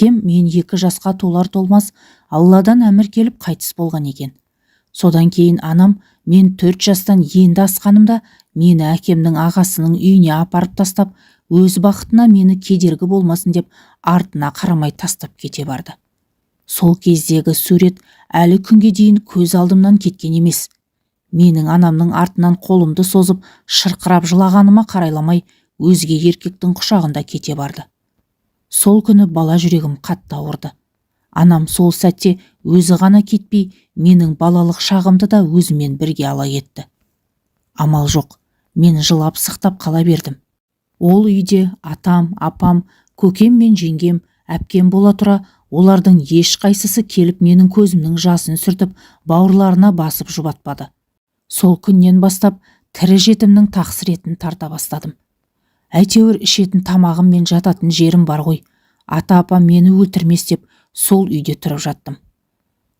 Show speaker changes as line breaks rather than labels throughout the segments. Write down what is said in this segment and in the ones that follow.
Әкем мен 2 жасқа толар-толмас Алладан әмір келіп қайтыс болған екен. Содан кейін анам мен 4 жастан енді асқанымда мені әкемнің ағасының үйіне апарып тастап, өз бақытына мені кедергі болмасын деп артына қарамай тастап кете барды. Сол кездегі сурет әлі күнге дейін көз алдымнан кеткен емес. Менің анамның артынан қолымды созып шырқырап жылағаныма қарайламай, өзге еркектің құшағында кете барды. Сол күні бала жүрегім қатты ауырды. Анам сол сәтте өзі ғана кетпей, менің балалық шағымды да өзімен бірге ала кетті. Амал жоқ, мен жылап сықтап қала бердім. Ол үйде атам, апам, көкем мен жеңгем, әпкем бола тұра, олардың ешқайсысы келіп менің көзімнің жасын сүртіп, бауырларына басып жұбатпады. Сол күннен бастап тірі жетімнің тақсыретін тарта бастадым. Әйтеуір ішетін тамағым мен жататын жерім бар ғой, ата апам мені өлтірмес деп сол үйде тұрып жаттым.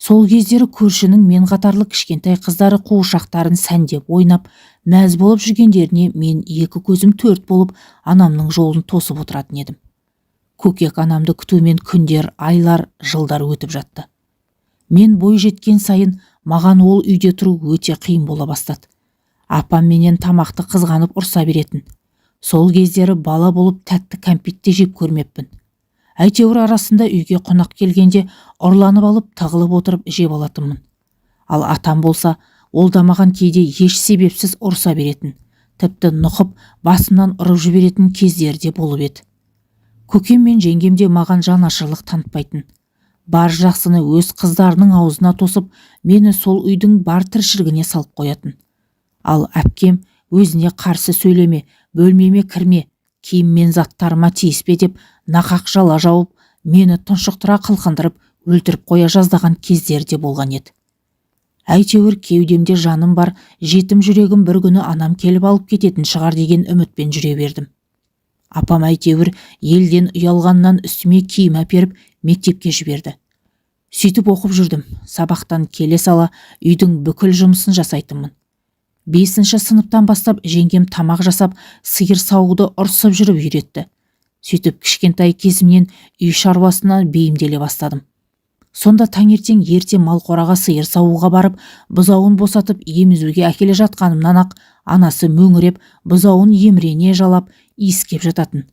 Сол кездері көршінің мен қатарлы кішкентай қыздары қуыршақтарын сәндеп ойнап, мәз болып жүргендеріне мен екі көзім төрт болып анамның жолын тосып отыратын едім. Көкек анамды күтумен күндер, айлар, жылдар өтіп жатты. Мен бой жеткен сайын маған ол үйде тұру өте қиын бола бастады. Апам менен тамақты қызғанып ұрса беретін. Сол кездері бала болып тәтті кәмпит те жеп көрмеппін. Әйтеуір арасында үйге қонақ келгенде ұрланып алып, тығылып отырып жеп алатынмын. Ал атам болса, ол да маған кейде еш себепсіз ұрса беретін, тіпті нұқып, басымнан ұрып жіберетін кездері де болып еді. Көкем мен жеңгем де маған жанашырлық танытпайтын. Бар жақсыны өз қыздарының аузына тосып, мені сол үйдің бар тіршілігіне салып қоятын. Ал әпкем өзіне қарсы сөйлеме, бөлмеме кірме, киім мен заттарыма тиіспе деп нақақ жала жауып, мені тұншықтыра қылқындырып өлтіріп қоя жаздаған кездері де болған еді. Әйтеуір кеудемде жаным бар жетім жүрегім бір күні анам келіп алып кететін шығар деген үмітпен жүре бердім. Апам әйтеуір елден ұялғаннан үстіме киім әперіп, мектепке жіберді. Сөйтіп оқып жүрдім. Сабақтан келе сала үйдің бүкіл жұмысын жасайтынмын. Бесінші сыныптан бастап жеңгем тамақ жасап, сиыр саууды ұрсып жүріп үйретті. Сөйтіп кішкентай кезімнен үй шаруасына бейімделе бастадым. Сонда таңертең ерте мал қораға сиыр саууға барып, бұзауын босатып, емізуге әкеле жатқанымнан ақ анасы мөңіреп, бұзауын емірене жалап, иіскеп жататын.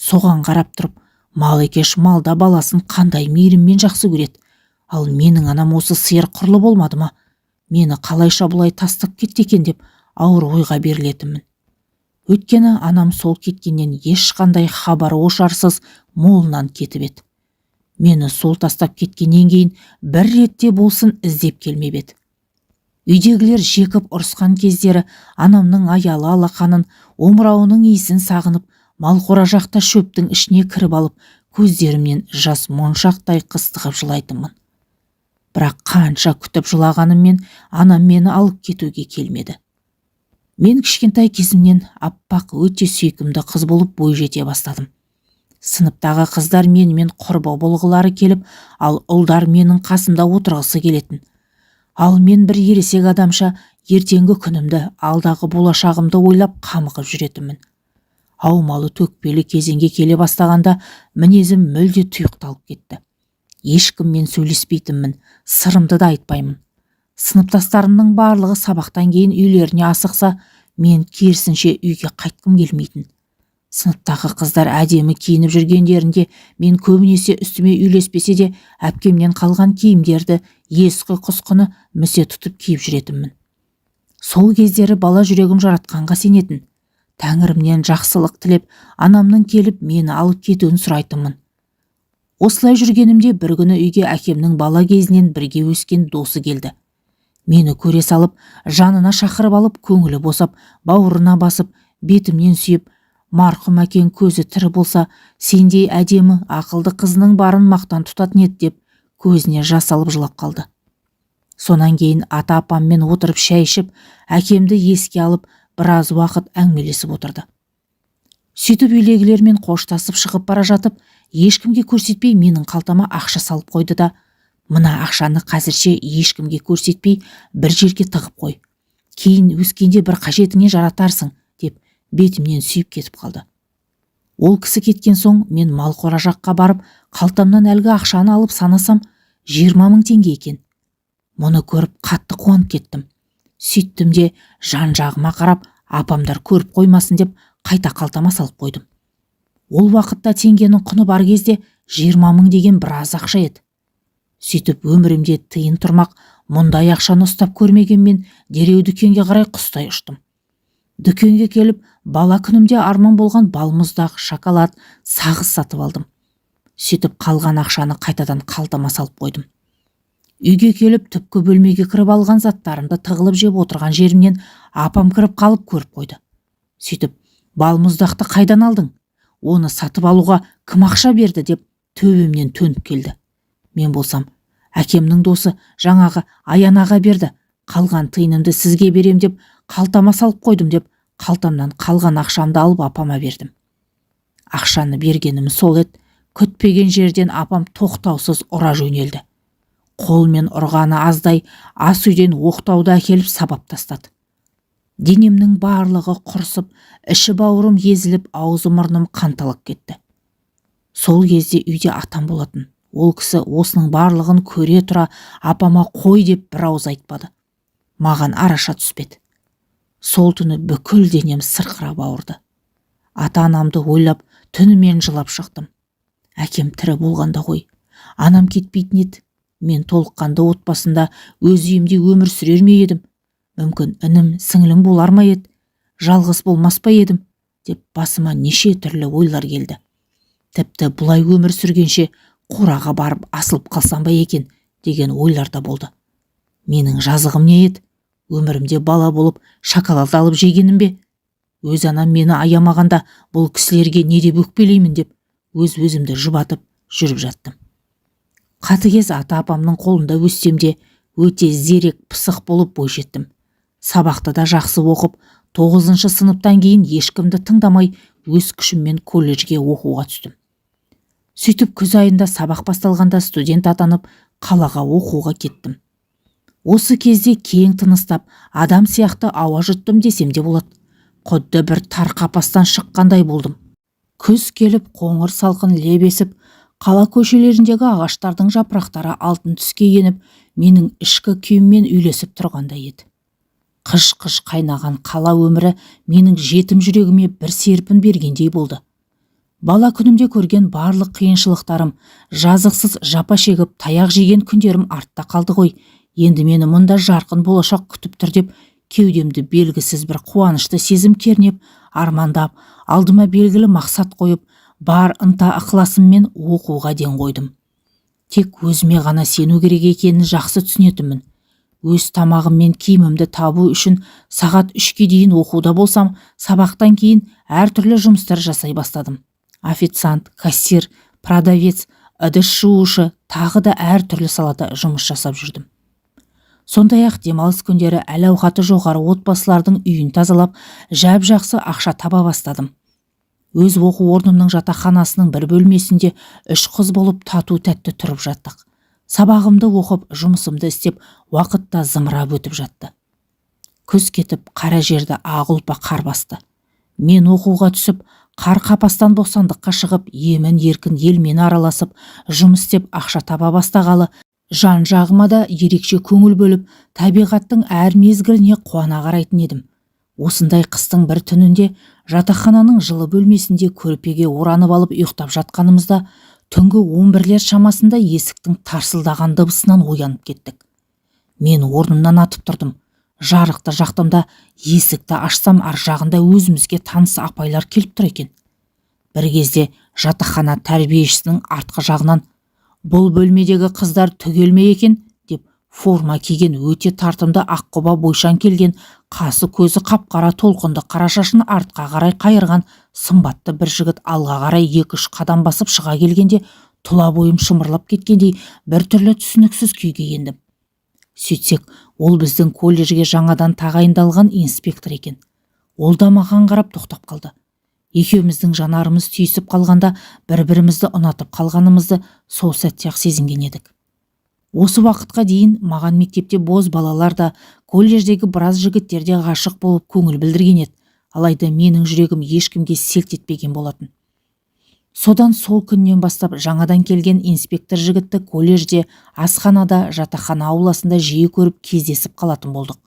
Соған қарап тұрып, мал екеш малда баласын қандай мейіріммен жақсы көреді, ал менің анам осы сиыр құрлы болмады ма, мені қалайша бұлай тастап кетті екен деп ауыр ойға берілетінмін. Өйткені анам сол кеткеннен ешқандай хабар ошарсыз молынан кетіп еді. Мені сол тастап кеткеннен кейін бір ретте болсын іздеп келмеп еді. Үйдегілер жекіп ұрысқан кездері анамның аялы алақанын, омырауының иісін сағынып, малқора жақта шөптің ішіне кіріп алып, көздерімнен жас моншақтай қыстығып жылайтынмын. Бірақ қанша күтіп жылағаныммен, анам мені алып кетуге келмеді. Мен кішкентай кезімнен аппақ, өте сүйкімді қыз болып бой жете бастадым. Сыныптағы қыздар менімен құрбы болғылары келіп, ал ұлдар менің қасымда отырғысы келетін. Ал мен бір ересек адамша ертеңгі күнімді, алдағы болашағымды ойлап қамығып жүретінмін. Аумалы төкпелі кезеңге келе бастағанда мінезім мүлде тұйықталып кетті. Ешкіммен сөйлеспейтінмін, сырымды да айтпаймын. Сыныптастарымның барлығы сабақтан кейін үйлеріне асықса, мен керісінше үйге қайтқым келмейтін. Сыныптағы қыздар әдемі киініп жүргендерінде мен көбінесе үстіме үйлеспесе де әпкемнен қалған киімдерді, ескі құсқыны місе тұтып киіп жүретінмін. Сол кездері бала жүрегім жаратқанға сенетін. Тәңірімнен жақсылық тілеп, анамның келіп мені алып кетуін сұрайтынмын. Осылай жүргенімде бір күні үйге әкемнің бала кезінен бірге өскен досы келді. Мені көре салып, жанына шақырып алып, көңілі босап, бауырына басып, бетімнен сүйіп, марқұм әкең көзі тірі болса, сендей әдемі, ақылды қызының барын мақтан тұтатын еді деп көзіне жас алып жылап қалды. Сонан кейін ата апаммен отырып шай ішіп, әкемді еске алып, біраз уақыт әңгімелесіп отырды. Сөйтіп үйдегілермен қоштасып шығып бара жатып, ешкімге көрсетпей менің қалтама ақша салып қойды да, мына ақшаны қазірше ешкімге көрсетпей бір жерге тығып қой, кейін өскенде бір қажетіңе жаратарсың деп бетімнен сүйіп кетіп қалды. Ол кісі кеткен соң мен малқора жаққа барып, қалтамнан әлгі ақшаны алып санасам, 20 мың теңге екен. Мұны көріп қатты қуанып кеттім. Сөйттім де жан-жағыма қарап, апамдар көріп қоймасын деп қайта қалтама салып қойдым. Ол уақытта теңгенің құны бар кезде 20 мың деген біраз ақша еді. Сөйтіп өмірімде тиын тұрмақ мұндай ақшаны ұстап көрмеген мен дереу дүкенге қарай құстай ұштым. Дүкенге келіп, бала күнімде арман болған балмұздақ, шоколад, сағыз сатып алдым. Сөйтіп қалған ақшаны қайтадан қалтама салып қойдым. Үйге келіп, түпкі бөлмеге кіріп алған заттарымды тығылып жеп отырған жерімнен апам кіріп қалып көріп қойды. Сөйтіп, балмұздақты қайдан алдың? Оны сатып алуға кім ақша берді деп төбемнен төніп келді. Мен болсам, әкемнің досы жаңағы Аян аға берді, қалған тиынымды сізге берем деп қалтама салып қойдым деп қалтамнан қалған ақшамды алып апама бердім. Ақшаны бергенім сол еді, күтпеген жерден апам тоқтаусыз ұра жөнелді. Қолмен ұрғаны аздай, ас үйден оқтауды әкеліп сабап тастады. Денемнің барлығы құрысып, іші бауырым езіліп, аузы мұрным қанталап кетті. Сол кезде үйде атам болатын. Ол кісі осының барлығын көре тұра апама қой деп бір ауыз айтпады. Маған араша түспеді. Сол түні бүкіл денем сырқырап ауырды. Ата-анамды ойлап түнімен жылап шықтым. Әкем тірі болғанда ғой, анам кетпейтін еді. Мен толыққанды отбасында өз үйімде өмір сүрер ме едім? Мүмкін інім, сіңлім болар ма еді? Жалғыз болмас па едім? Деп басыма неше түрлі ойлар келді. Тіпті бұлай өмір сүргенше қораға барып асылып қалсам ба екен деген ойлар да болды. Менің жазығым не еді? Өмірімде бала болып шоколад алып жегенім бе? Өз анам мені аямағанда бұл кісілерге не деп өкпелеймін деп өз-өзімді жұбатып жүріп жаттым. Қатыгез ата-апамның қолында өссем де өте зерек, пысық болып бойжеттім. Сабақты да жақсы оқып, 9 сыныптан кейін ешкімді тыңдамай өз күшіммен колледжге оқуға түстім. Сөйтіп күз айында сабақ басталғанда студент атанып, қалаға оқуға кеттім. Осы кезде кең тыныстап, адам сияқты ауа жұттым десем де болады. Құдды бір тар қапастан шыққандай болдым. Күз келіп, қоңыр салқын леп есіп, қала көшелеріндегі ағаштардың жапырақтары алтын түске еніп, менің ішкі күйіммен үйлесіп тұрғандай еді. Қыж-қыж қайнаған қала өмірі менің жетім жүрегіме бір серпін бергендей болды. Бала күнімде көрген барлық қиыншылықтарым, жазықсыз жапа шегіп, таяқ жеген күндерім артта қалды ғой. Енді мені мұнда жарқын болашақ күтіп тұр деп кеудемді белгісіз бір қуанышты сезім кернеп, армандап, алдыма белгілі мақсат қойып, бар ынта ықыласыммен оқуға ден қойдым. Тек өзіме ғана сену керек екенін жақсы түсінетінмін. Өз тамағым мен киімімді табу үшін сағат 3-ке дейін оқуда болсам, сабақтан кейін әртүрлі жұмыстар жасай бастадым. Официант, кассир, продавец, ыдыс жуушы, тағы да әртүрлі салада жұмыс жасап жүрдім. Сондай-ақ демалыс күндері әл-ауқаты жоғары отбасылардың үйін тазалап, жап-жақсы ақша таба бастадым. Өз оқу орнымның жатақханасының бір бөлмесінде 3 қыз болып тату-тәтті тұрып жаттық. Сабағымды оқып, жұмысымды істеп, уақыт та зымырап өтіп жатты. Күз кетіп, қара жерді ақ ұлпа қар басты. Мен оқуға түсіп, қар қапастан бостандыққа шығып, емін еркін елмен араласып, жұмыс істеп ақша таба бастағалы жан-жағыма да ерекше көңіл бөліп, табиғаттың әр мезгіліне қуана қарайтын едім. Осындай қыстың бір түнінде жатақхананың жылы бөлмесінде көрпеге оранып алып ұйықтап жатқанымызда түнгі 11-лер шамасында есіктің тарсылдаған дыбысынан оянып кеттік. Мен орнымнан атып тұрдым. Жарықты жақтым да есікті ашсам, ар жағында өзімізге таныс апайлар келіп тұр екен. Бір кезде жатақхана тәрбиешісінің артқы жағынан «Бұл бөлмедегі қыздар түгел ме екен?» деп форма киген өте тартымды аққұба бойшаң келген, қасы көзі қап-қара, толқынды қара шашын артқа қарай қайырған сымбатты бір жігіт алға қарай 2-3 қадам басып шыға келгенде тұла бойым шымырлап кеткендей бір түрлі түсініксіз күйге ендім. Сөйтсек, ол біздің колледжге жаңадан тағайындалған инспектор екен. Ол да маған қарап тоқтап қалды. Екеуміздің жанарымыз түйісіп қалғанда бір-бірімізді ұнатып қалғанымызды сол сәтте-ақ сезінген едік. Осы уақытқа дейін маған мектепте боз балалар да, колледждегі біраз жігіттер де ғашық болып көңіл білдірген еді. Алайда менің жүрегім ешкімге селт етпеген болатын. Содан сол күннен бастап жаңадан келген инспектор жігітті колледжде, асханада, жатақхана ауласында жиі көріп кездесіп қалатын болдық.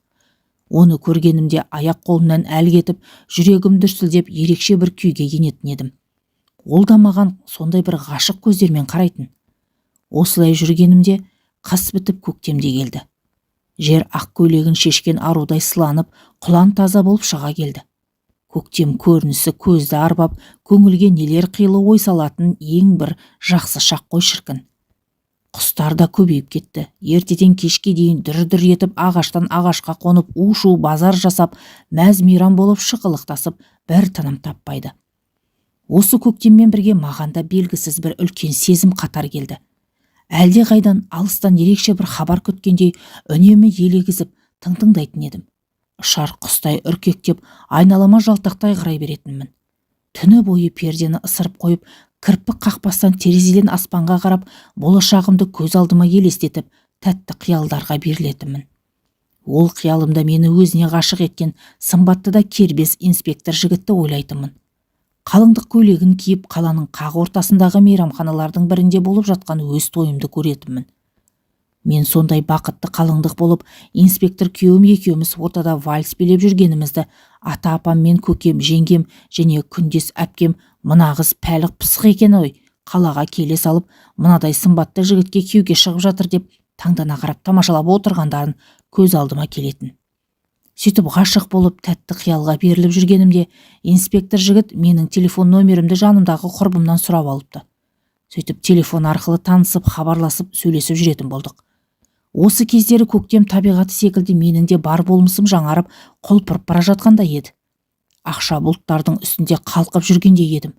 Оны көргенімде аяқ қолымнан әл кетіп, жүрегім дүрсілдеп, ерекше бір күйге енетін едім. Ол да маған сондай бір ғашық көздермен қарайтын. Осылай жүргенімде қыс бітіп, көктем де келді. Жер ақ көйлегін шешкен арудай сыланып, құлан таза болып шыға келді. Көктем көрінісі көзді арбап, көңілге нелер қилы ой салатын ең бір жақсы шақ қой шіркін. Құстар да көбейіп кетті. Ертеден кешке дейін дүр-дүр етіп ағаштан ағашқа қонып, у-шу базар жасап, мәз-мейрам болып шықылықтасып, бір тыным таппайды. Осы көктеммен бірге маған да белгісіз бір үлкен сезім қатар келді. Әлде қайдан алыстан ерекше бір хабар күткендей үнемі елегізіп тың-тыңдайтын едім. Ұшар құстай үркектеп, айналама жалтақтай қарай беретінмін. Түні бойы пердені ысырып қойып, кірпік қақпастан терезеден аспанға қарап, болашағымды көз алдыма елестетіп, тәтті қиялдарға берілетінмін. Ол қиялымда мені өзіне ғашық еткен сымбатты да кербез инспектор жігітті ойлайтынмын. Қалыңдық көйлегін киіп, қаланың қақ ортасындағы мейрамханалардың бірінде болып жатқан өз тойымды көретінмін. Мен сондай бақытты қалыңдық болып, инспектор күйеуім екеуміз ортада вальс билеп жүргенімізді ата апам мен көкем, жеңгем және күндес әпкем мына қыз пәлі пысық екен ой, қалаға келе салып мынадай сымбатты жігітке күйеуге шығып жатыр деп таңдана қарап тамашалап отырғандарын көз алдыма келетін. Сөйтіп ғашық болып, тәтті қиялға беріліп жүргенімде инспектор жігіт менің телефон номерімді жанымдағы құрбымнан сұрап алыпты. Сөйтіп телефон арқылы танысып, хабарласып, сөйлесіп жүретін болдық. Осы кездері көктем табиғаты секілді менің де бар болмысым жаңарып, құлпырып бара жатқандай еді. Ақша бұлттардың үстінде қалқып жүргендей едім.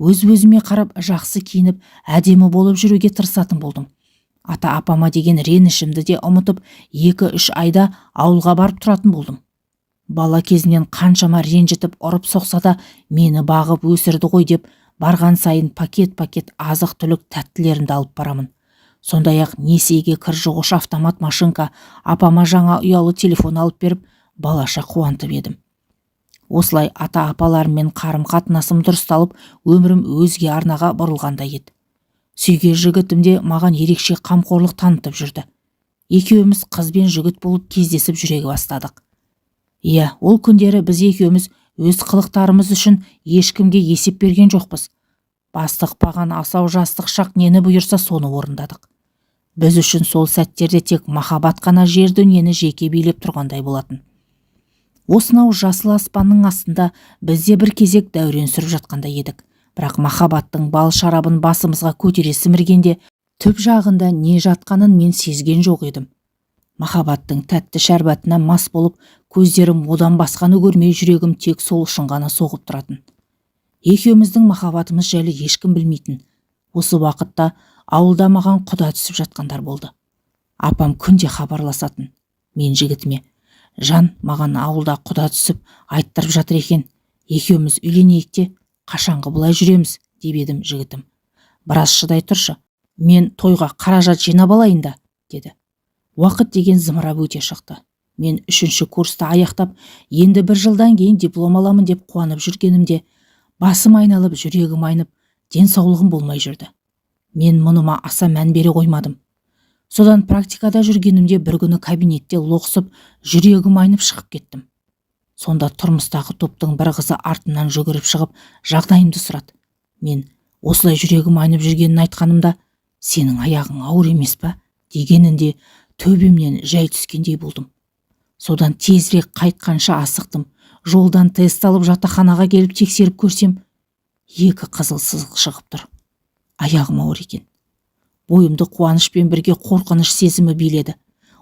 Өз-өзіме қарап, жақсы киініп, әдемі болып жүруге тырысатын болдым. Ата апама деген ренішімді де ұмытып, 2-3 айда ауылға барып тұратын болдым. Бала кезінен қаншама ренжітіп, ұрып соқса да мені бағып өсірді ғой деп, барған сайын пакет-пакет азық-түлік, тәттілерімді алып барамын. Сондай-ақ несиеге кір жуғыш автомат машинка, апама жаңа ұялы телефон алып беріп, балаша қуантып едім. Осылай ата апаларыммен қарым-қатынасым дұрысталып, өмірім өзге арнаға бұрылғандай еді. Сүйген жігітім де маған ерекше қамқорлық танытып жүрді. Екеуміз қыз бен жігіт болып кездесіп жүре бастадық. Иә, ол күндері біз екеуміз өз қылықтарымыз үшін ешкімге есеп берген жоқпыз. Бастықпаған асау жастық шақ нені бұйырса соны орындадық. Біз үшін сол сәттерде тек махаббат қана жер дүниені жеке билеп тұрғандай болатын. Осынау жасыл аспанның астында біз де бір кезек дәурен сүріп жатқандай едік. Бірақ махаббаттың бал шарабын басымызға көтере сіміргенде түп жағында не жатқанын мен сезген жоқ едім. Махаббаттың тәтті шәрбатына мас болып, көздерім одан басқаны көрмей, жүрегім тек сол үшін ғана соғып тұратын. Екеуміздің махаббатымыз жайлы ешкім білмейтін. Осы уақытта ауылда маған құда түсіп жатқандар болды. Апам күнде хабарласатын. Мен жігітіме: "Жан, маған ауылда құда түсіп айттырып жатыр екен, екеуміз үйленейік те, қашанғы бұлай жүреміз?" деп едім, жігітім: "Біраз шыдай тұршы, мен тойға қаражат жинап алайын да", – деді. Уақыт деген зымырап өте шықты. Мен 3-ші курсты аяқтап, енді бір жылдан кейін диплом аламын деп қуанып жүргенімде басым айналып, жүрегім айнып, денсаулығым болмай жүрді. Мен мұныма аса мән бере қоймадым. Содан практикада жүргенімде бір күні кабинетте лоқсып, жүрегім айнып шығып кеттім. Сонда тұрмыстағы топтың бір қызы артымнан жүгіріп шығып, жағдайымды сұрады. Мен осылай жүрегім айнып жүргенін айтқанымда, "Сенің аяғың ауыр емес па?" дегенінде төбемнен жай түскендей болдым. Содан тезірек қайтқанша асықтым. Жолдан тест алып, жатақханаға келіп тексеріп көрсем, 2 қызыл сызық шығып тұр. Аяғым ауыр екен. Бойымды қуанышпен бірге қорқыныш сезімі биледі.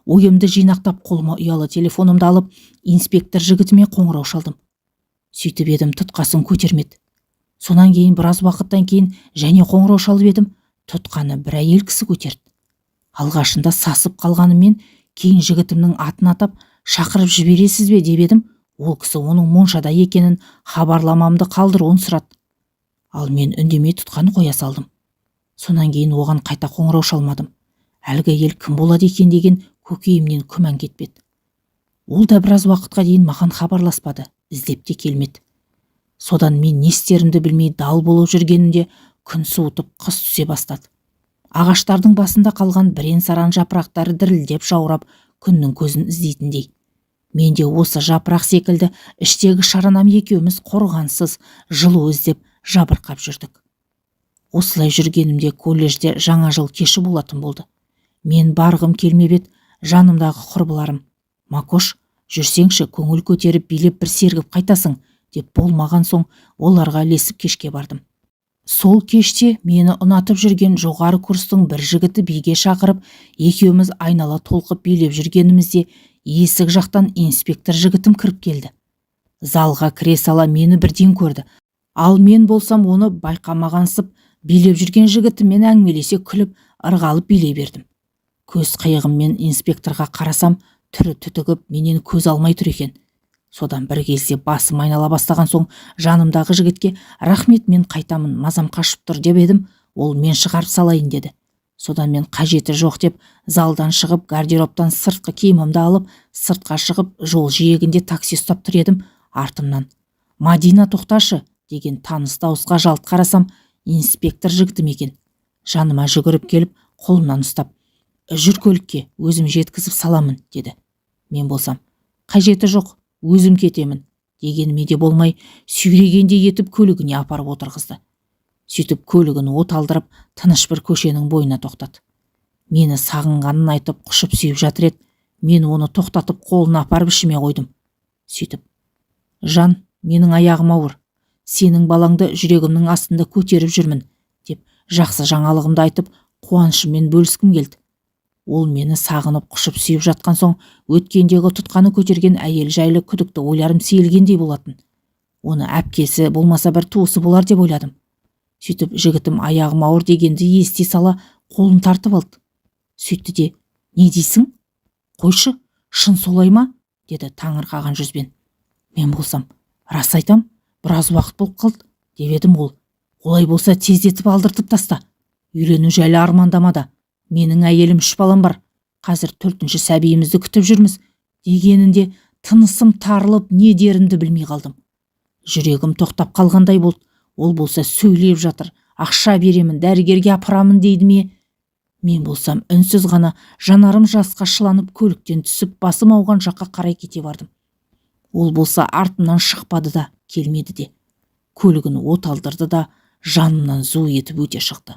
Ойымды жинақтап, қолыма ұялы телефонымды алып, инспектор жігітіме қоңырау шалдым. Сөйтіп едім, тұтқасын көтермеді. Сонан кейін біраз уақыттан кейін және қоңырау шалып едім, тұтқаны бір әйел кісі көтерді. Алғашында сасып қалғаныммен, кейін жігітімнің атын атап, шақырып жібересіз бе деп едім, ол кісі оның моншада екенін, хабарламамды қалдыруын сұрады. Ал мен үндемей тұтқаны қоя салдым. Сонан кейін оған қайта қоңырау шалмадым. Әлгі әйел кім болады екен деген көкейімнен күмән кетпеді. Ол да біраз уақытқа дейін маған хабарласпады, іздеп те келмеді. Содан мен не істерімді білмей дал болып жүргенімде Күн суытып, қыс түсе бастады. Ағаштардың басында қалған бірен-саран жапырақтары дірілдеп жаурап, күннің көзін іздейтіндей. Мен де осы жапырақ секілді іштегі шаранам екеуміз қорғансыз жылу іздеп жабырқап жүрдік. Осылай жүргенімде колледжде жаңа жыл кеші болатын болды. Мен барғым келмеп еді, жанымдағы құрбыларым: «Макош, жүрсеңші, көңіл көтеріп, билеп бір сергіп қайтасың», – деп болмаған соң, оларға ілесіп кешке бардым. Сол кеште мені ұнатып жүрген жоғары курстың бір жігіті биге шақырып, екеуміз айнала толқып билеп жүргенімізде есік жақтан инспектор жігітім кіріп келді. Залға кіре сала мені бірден көрді. Ал мен болсам оны байқамағансып, билеп жүрген жігітіммен әңгімелесе күліп, ырғалып билей бердім. Көз қиығыммен инспекторға қарасам, түрі түтігіп, менен көз алмай тұр екен. Содан бір кезде басым айнала бастаған соң, жанымдағы жігітке: «Рахмет, мен қайтамын, мазам қашып тұр», – деп едім, ол: «Мен шығарып салайын», – деді. Содан мен қажеті жоқ деп, залдан шығып, гардеробтан сыртқы киімімді алып, сыртқа шығып, жол жиегінде такси ұстап тұр едім, артымнан: «Мадина, тоқташы!» – деген таныс дауысқа жалт қарасам, инспектор жігітім екен. Жаныма жүгіріп келіп, қолымнан ұстап: «Жүр көлікке, өзім жеткізіп саламын», – деді. Мен болсам: «Қажеті жоқ, өзім кетемін», – дегеніме де болмай, сүйрегендей етіп көлігіне апарып отырғызды. Сөйтіп көлігін от алдырып, тыныш бір көшенің бойына тоқтады. Мені сағынғанын айтып, құшып сүйіп жатыр еді, мен оны тоқтатып, қолын апарып ішіме қойдым. Сөйтіп: «Жан, менің аяғым ауыр, сенің балаңды жүрегімнің астында көтеріп жүрмін», – деп, жақсы жаңалығымды айтып, қуанышыммен бөліскім келді. Ол мені сағынып, құшып сүйіп жатқан соң, өткендегі тұтқаны көтерген әйел жайлы күдікті ойларым сейілгендей болатын. Оны әпкесі болмаса бір туысы болар деп ойладым. Сөйтіп жігітім аяғым ауыр дегенді ести сала қолын тартып алды. Сөйтті де: «Не дейсің? Қойшы, шын солай ма?» – деді таңырқаған жүзбен. Мен болсам: «Рас айтам, біраз уақыт болып қалды», – деп едім, ол: «Олай болса, тездетіп алдыртып таста. Үйлену жайлы армандама да. Менің әйелім, үш балам бар, қазір төртінші сәбиімізді күтіп жүрміз», – дегенінде тынысым тарылып, не дерімді білмей қалдым. Жүрегім тоқтап қалғандай болды. Ол болса сөйлеп жатыр, ақша беремін, дәрігерге апарамын дейді ме? Мен болсам үнсіз ғана, жанарым жасқа шыланып, көліктен түсіп, басым ауған жаққа қарай кете бардым. Ол болса артымнан шықпады да, келмеді де. Көлігін от алдырды да, жанымнан зу етіп өте шықты.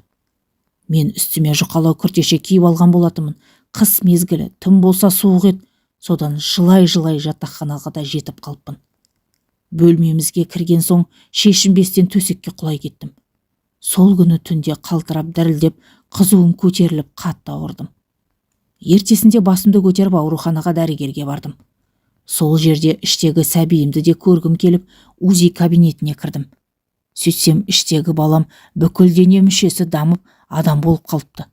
Мен үстіме жұқалау күртеше киіп алған болатынмын. Қыс мезгілі, түн болса суық еді. Содан жылай-жылай жатақханаға да жетіп қалыппын. Бөлмемізге кірген соң шешінбестен төсекке құлай кеттім. Сол күні түнде қалтырап, дірілдеп, қызуым көтеріліп, қатты ауырдым. Ертесінде басымды көтеріп, ауруханаға дәрігерге бардым. Сол жерде іштегі сәбиімді де көргім келіп, УЗИ кабинетіне кірдім. Сөйтсем, іштегі балам бүкіл дене мүшесі дамып, адам болып қалыпты.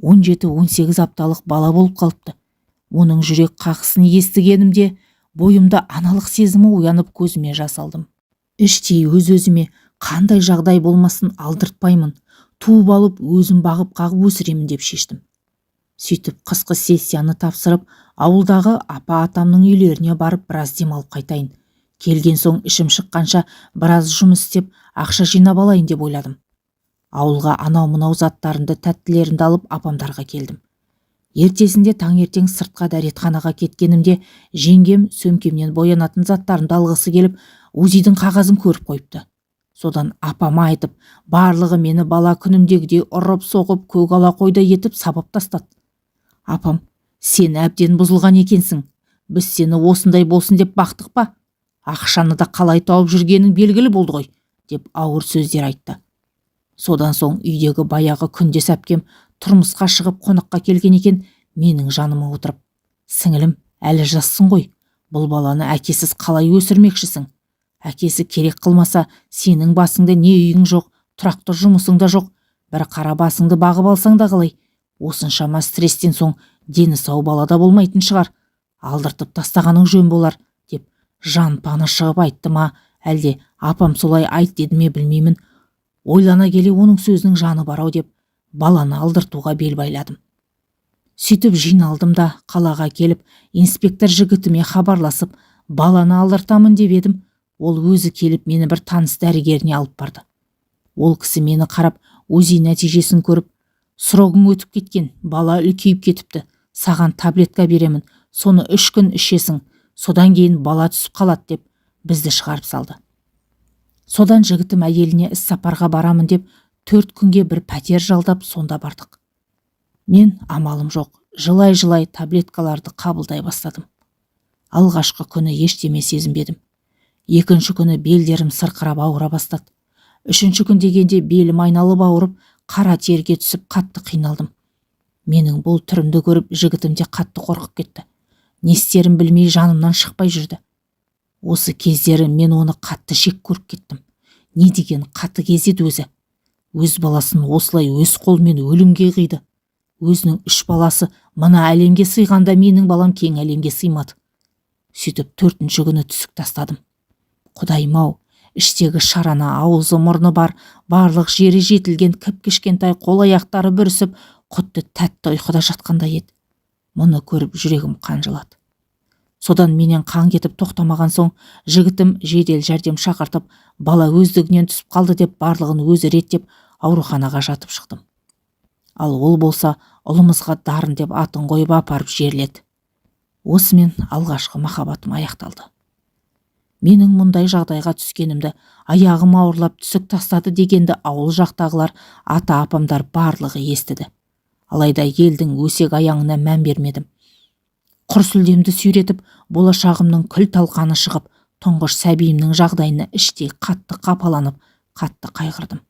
17-18 апталық бала болып қалыпты. Оның жүрек қағысын естігенімде бойымда аналық сезімі оянып, көзіме жас алдым. Іштей өз-өзіме: «Қандай жағдай болмасын, алдыртпаймын, туып алып, өзім бағып қағып өсіремін», – деп шештім. Сөйтіп қысқы сессияны тапсырып, ауылдағы апа атамның үйлеріне барып, біраз демалып қайтайын, келген соң ішім шыққанша біраз жұмыс істеп, ақша жинап алайын деп ойладым. Ауылға анау-мынау заттарымды, тәттілерімді алып, апамдарға келдім. Ертесінде таңертең сыртқа дәретханаға кеткенімде жеңгем сөмкемнен боянатын заттарымды алғысы келіп, УЗИдің қағазын көріп қойыпты. Содан апама айтып, барлығы мені бала күнімдегідей ұрып соғып, көк ала қойдай етіп сабап тастады. Апам: «Сен әбден бұзылған екенсің, біз сені осындай болсын деп бақтық па? Ақшаны да қалай тауып жүргенің белгілі болды ғой», – деп ауыр сөздер айтты. Содан соң үйдегі баяғы күндес әпкем тұрмысқа шығып, қонаққа келген екен. Менің жаныма отырып: «Сіңілім, әлі жассың ғой, бұл баланы әкесіз қалай өсірмекшісің? Әкесі керек қылмаса, сенің басыңда не үйің жоқ, тұрақты жұмысың да жоқ, бір қара басыңды бағып алсаң да қалай? Осыншама стресстен соң дені сау бала да болмайтын шығар, алдыртып тастағаның жөн болар», – деп жан паны шығып айтты ма, әлде апам солай айт деді ме, білмеймін. Ойлана келе, оның сөзінің жаны бар ау деп, баланы алдыртуға бел байладым. Сөйтіп жиналдым да, қалаға келіп, инспектор жігітіме хабарласып, баланы алдыртамын деп едім, ол өзі келіп, мені бір таныс дәрігеріне алып барды. Ол кісі мені қарап, УЗИ нәтижесін көріп, срогың өтіп кеткен, бала үлкейіп кетіпті, саған таблетка беремін, соны 3 күн ішесің, содан кейін бала түсіп қалады деп бізді шығарып салды. Содан жігітім әйеліне іс сапарға барамын деп 4 күнге бір пәтер жалдап, сонда бардық. Мен амалым жоқ, жылай-жылай таблеткаларды қабылдай бастадым. Алғашқы күні ештеме сезінбедім. Екінші күні белдерім сырқырап ауыра бастады. Үшінші күн дегенде белім айналып ауырып, қара терге түсіп қатты қиналдым. Менің бұл түрімді көріп жігітім де қатты қорқып кетті. Не істерін білмей жанымнан шықпай жүрді. Осы кездері мен оны қатты жек көріп кеттім. Не деген қатыгез еді өзі. Өз баласын осылай өз қолымен өлімге қиды. Өзінің 3 баласы мына әлемге сыйғанда менің балам кең әлемге сыймады. Сөйтіп 4-ші күні түсік тастадым. Құдайым-ау, іштегі шарана аузы мұрны бар, барлық жері жетілген кіп-кішкентай қол аяқтары бүрісіп, құтты тәтті ұйқыда жатқандай еді. Мұны көріп жүрегім қан жылады. Содан менен қан кетіп тоқтамаған соң жігітім жедел жәрдем шақыртып, бала өздігінен түсіп қалды деп барлығын өзі реттеп ауруханаға жатып шықтым. Ал ол болса ұлымызға Дарын деп атын қойып апарып жерледі. Осымен алғашқы махаббатым аяқталды. Менің мұндай жағдайға түскенімді, аяғым ауырлап түсік тастады дегенді ауыл жақтағылар, ата апамдар барлығы естіді. Алайда елдің өсек аяңына мән бермедім. Құр сүлдемді сүйретіп, болашағымның күл талқаны шығып, тұңғыш сәбиімнің жағдайына іштей қатты қапаланып, қатты қайғырдым.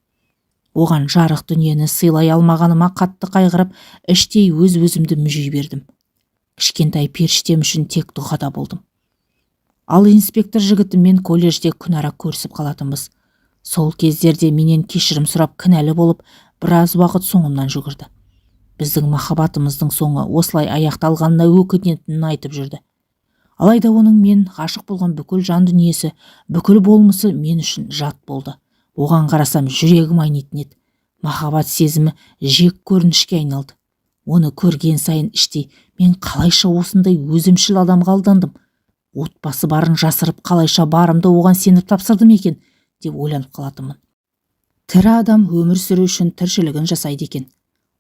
Оған жарық дүниені сыйлай алмағаныма қатты қайғырып, іштей өз-өзімді мүжи бердім. Кішкентай періштем үшін тек дұғада болдым. Ал инспектор жігітіммен колледжде күнара көрісіп қалатынбыз. Сол кездерде менен кешірім сұрап кінәлі болып, біраз уақыт соңымнан жүгірді. Біздің махаббатымыздың соңы осылай аяқталғанына өкінетінін айтып жүрді. Алайда оның мен ғашық болған бүкіл жан дүниесі, бүкіл болмысы мен үшін жат болды. Оған қарасам жүрегім айнитын еді. Махаббат сезімі жек көрінішке айналды. Оны көрген сайын іштей мен қалайша осындай өзімшіл адамға алдандым? Отбасы барын жасырып қалайша барымды оған сеніп тапсырдым екен деп ойланып қалатынмын. Тірі адам өмір сүру үшін тіршілігін жасайды екен.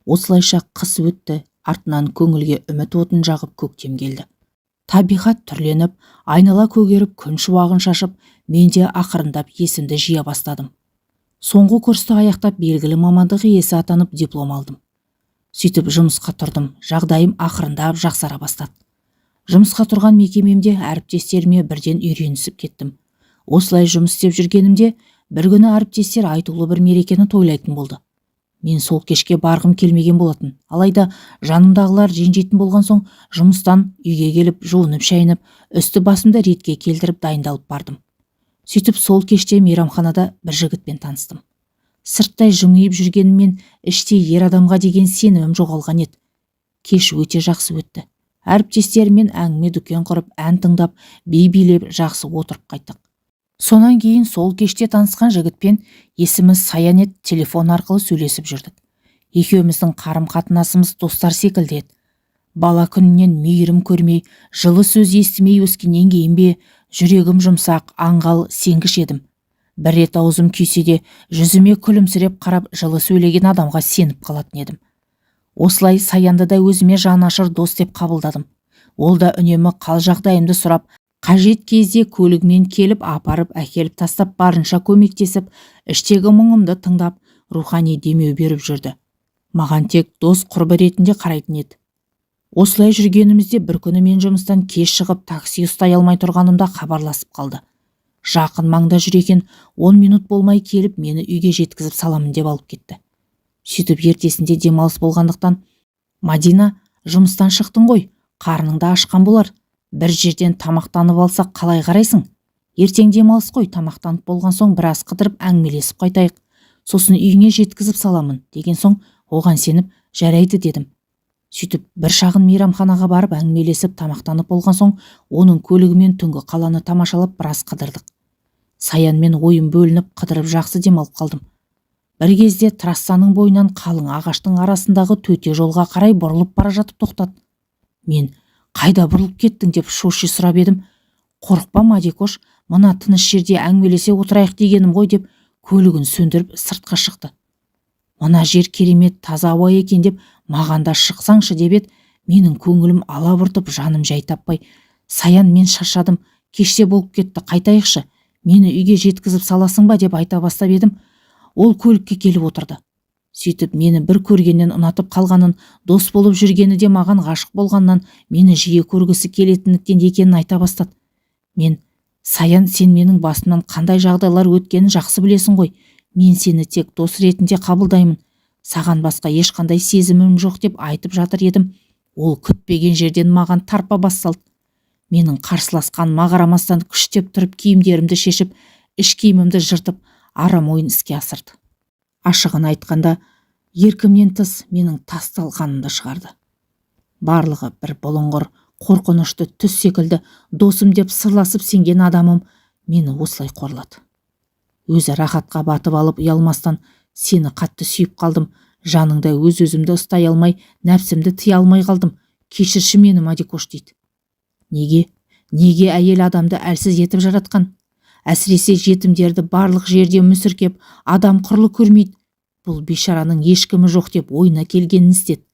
Осылайша қыс өтті, артынан көңілге үміт отын жағып көктем келді. Табиғат түрленіп, айнала көгеріп, күн шуағын шашып, мен де ақырындап есімді жия бастадым. Соңғы курсты аяқтап, белгілі мамандық иесі атанып диплом алдым. Сөйтіп жұмысқа тұрдым, жағдайым ақырындап жақсара бастады. Жұмысқа тұрған мекемемде әріптестеріме бірден үйренісіп кеттім. Осылай жұмыс істеп жүргенімде бір күні әріптестер айтулы бір мерекені тойлайтын болды. Мен сол кешке барғым келмеген болатын. Алайда жанымдағылар ренжитін болған соң жұмыстан үйге келіп жуынып шайынып, үсті басымды ретке келтіріп дайындалып бардым. Сөйтіп сол кеште мейрамханада бір жігітпен таныстым. Сырттай жымиып жүргеніммен іштей ер адамға деген сенімім жоғалған еді. Кеш өте жақсы өтті. Әріптестеріммен әңгіме дүкен құрып, ән тыңдап, би билеп жақсы отырып қайттық. Сонан кейін сол кеште танысқан жігітпен есімі Саян еді, телефон арқылы сөйлесіп жүрдік. Екеуміздің қарым-қатынасымыз достар секілді еді. Бала күнінен мейірім көрмей, жылы сөз естімей өскеннен кейін бе, жүрегім жұмсақ, аңғал, сенгіш едім. Бір рет аузым күйсе де, жүзіме күлімсіреп қарап жылы сөйлеген адамға сеніп қалатын едім. Осылай Саянды да өзіме жанашыр дос деп қабылдадым. Ол да үнемі қал жағдайымды сұрап, қажет кезде көлігімен келіп апарып әкеліп тастап, барынша көмектесіп, іштегі мұңымды тыңдап, рухани демеу беріп жүрді. Маған тек дос құрбы ретінде қарайтын еді. Осылай жүргенімізде бір күні мен жұмыстан кеш шығып, такси ұстай алмай тұрғанымда хабарласып қалды. Жақын маңда жүр екен, 10 минут болмай келіп мені үйге жеткізіп саламын деп алып кетті. Сөйтіп ертесінде демалыс болғандықтан, Мадина, жұмыстан шықтың ғой, қарның да ашқан болар. Бір жерден тамақтанып алсақ қалай қарайсың? Ертең демалыс қой, тамақтанып болған соң біраз қыдырып әңгімелесіп қайтайық. Сосын үйіңе жеткізіп саламын деген соң оған сеніп жарайды дедім. Сөйтіп бір шағын мейрамханаға барып әңгімелесіп тамақтанып болған соң оның көлігімен түнгі қаланы тамашалап біраз қыдырдық. Саянмен ойым бөлініп қыдырып жақсы демалып қалдым. Бір кезде трассаның бойынан қалың ағаштың арасындағы төте жолға қарай бұрылып бара жатып тоқтады. Мен қайда бұрылып кеттің деп шоши сұрап едім. Қорықпа, Мадикош, мына тыныш жерде әңгімелесе отырайық дегенім ғой деп Көлігін сөндіріп сыртқа шықты. Мына жер керемет таза ауа екен деп маған да шықсаңшы деп еді, менің көңілім алабұртып, жаным жай таппай, Саян, мен шаршадым, кеште болып кетті, қайтайықшы, мені үйге жеткізіп саласың ба деп айта бастап едім, ол көлікке келіп отырды. Сөйтіп мені бір көргеннен ұнатып қалғанын, дос болып жүргені де маған ғашық болғаннан, мені жиі көргісі келетіндіктен екенін айта бастады. Мен: Саян, сен менің басымнан қандай жағдайлар өткенін жақсы білесің ғой, мен сені тек дос ретінде қабылдаймын, саған басқа ешқандай сезімім жоқ деп айтып жатыр едім, ол күтпеген жерден маған тарпа бас салды. Менің қарсыласқаныма қарамастан күштеп тұрып киімдерімді шешіп, іш киімімді жыртып, арам ойын іске асырды. Ашығын айтқанда, еркімнен тыс менің тас талқанымды шығарды. Барлығы бір бұлыңғыр, қорқынышты түс секілді. Досым деп сырласып сенген адамым мені осылай қорлады. Өзі рахатқа батып алып, ұялмастан сені қатты сүйіп қалдым, жаныңда өз-өзімді ұстай алмай, нәпсімді тыя алмай қалдым, кешірші мені, Мадикош дейді. Неге? Неге әйел адамды әлсіз етіп жаратқан? Әсіресе жетімдерді барлық жерде мүсіркеп, адам құрлы көрмейді. Бұл бейшараның ешкімі жоқ деп ойына келгенін істеді.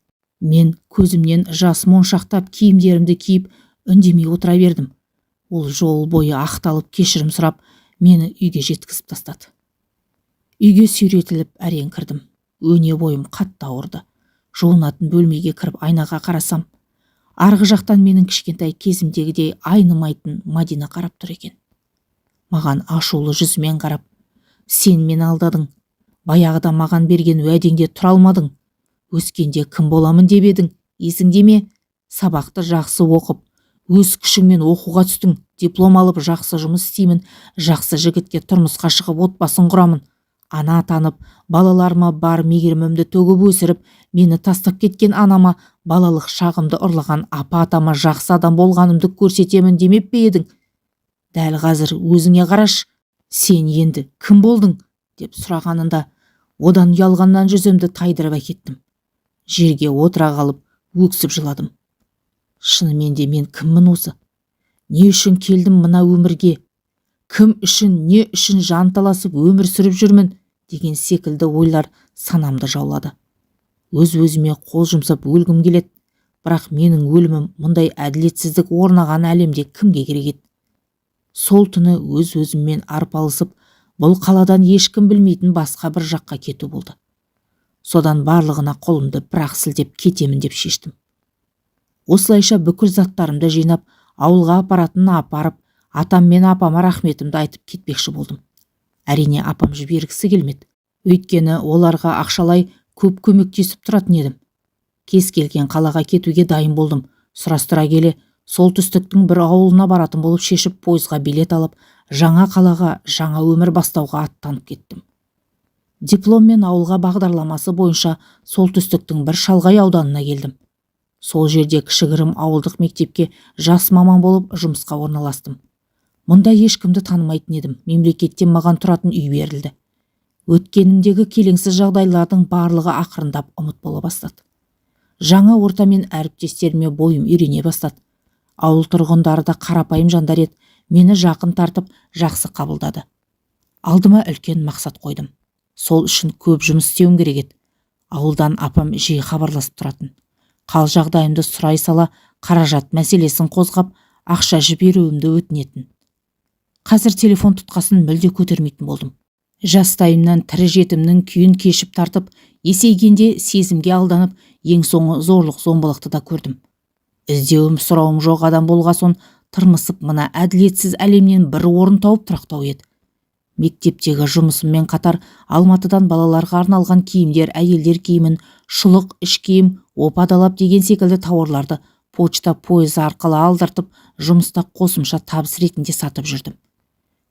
Мен көзімнен жас моншақтап, киімдерімді киіп, үндемей отыра бердім. Ол жол бойы ақталып, кешірім сұрап, мені үйге жеткізіп тастады. Үйге сүйретіліп әрең кірдім. Өне бойым қатты ауырды. Жуынатын бөлмеге кіріп айнаға қарасам, арғы жақтан менің кішкентай кезімдегідей айнымайтын Мадина қарап тұр екен. Маған ашулы жүзімен қарап, сен мені алдадың, баяғыда маған берген уәдеңде тұра алмадың, өскенде кім боламын деп едің, есіңде ме? Сабақты жақсы оқып, өз күшіңмен оқуға түстің, диплом алып, жақсы жұмыс істеймін, жақсы жігітке тұрмысқа шығып, отбасын құрамын, ана атанып, балаларыма бар мейірімімді төгіп өсіріп, мені тастап кеткен анама, балалық шағымды ұрлаған апа атама жақсы адам болғанымды көрсетемін демеп пе едің? Дәл қазір өзіңе қараш, сен енді кім болдың деп сұрағанында, одан ұялғаннан жүзімді тайдырып әкеттім. Жерге отыра қалып, өксіп жыладым. Шынымен де мен кіммін осы? Не үшін келдім мына өмірге? Кім үшін, не үшін жанталасып өмір сүріп жүрмін деген секілді ойлар санамды жаулады. Өз-өзіме қол жұмсап өлгім келеді, бірақ менің өлімім мұндай әділетсіздік орнаған әлемде кімге керек еді? Сол түні өз-өзіммен арпалысып, бұл қаладан ешкім білмейтін басқа бір жаққа кету болды. Содан барлығына қолымды бір-ақ сілтеп кетемін деп шештім. Осылайша бүкіл заттарымды жинап, ауылға апаратынын апарып, атам мен апама рахметімді айтып кетпекші болдым. Әрине, апам жібергісі келмеді. Өйткені оларға ақшалай көп көмектесіп тұратын едім. Кез келген қалаға кетуге дайын болдым. Сұрастыра келе, солтүстіктің бір ауылына баратын болып шешіп, пойызға билет алып, жаңа қалаға, жаңа өмір бастауға аттанып кеттім. Дипломмен ауылға бағдарламасы бойынша солтүстіктің бір шалғай ауданына келдім. Сол жерде кішігірім ауылдық мектепке жас маман болып жұмысқа орналастым. Мұнда ешкімді танымайтын едім. Мемлекеттен маған тұратын үй берілді. Өткенімдегі келеңсіз жағдайлардың барлығы ақырындап ұмыт бола бастады. Жаңа орта мен әріптестеріме бойым үйрене бастады. Ауыл тұрғындары да қарапайым жандар еді, мені жақын тартып, жақсы қабылдады. Алдыма үлкен мақсат қойдым. Сол үшін көп жұмыс істеуім керек еді. Ауылдан апам жиі хабарласып тұратын. Қал жағдайымды сұрай сала, қаражат мәселесін қозғап, ақша жіберуімді өтінетін. Қазір телефон тұтқасын мүлде көтермейтін болдым. Жастайымнан тірі жетімнің күйін кешіп тартып, есейгенде сезімге алданып, ең соңы зорлық-зомбылықты да көрдім. Іздеуім, сұрауым жоқ адам болғасон тырмысып, мына әділетсіз әлемнен бір орын тауып тұрақтау еді. Мектептегі жұмысыммен қатар Алматыдан балаларға арналған киімдер, әйелдер киімін, шұлық, іш киім, опа-далап деген секілді тауарларды почта пойызы арқылы алдыртып, жұмыста қосымша табыс ретінде сатып жүрдім.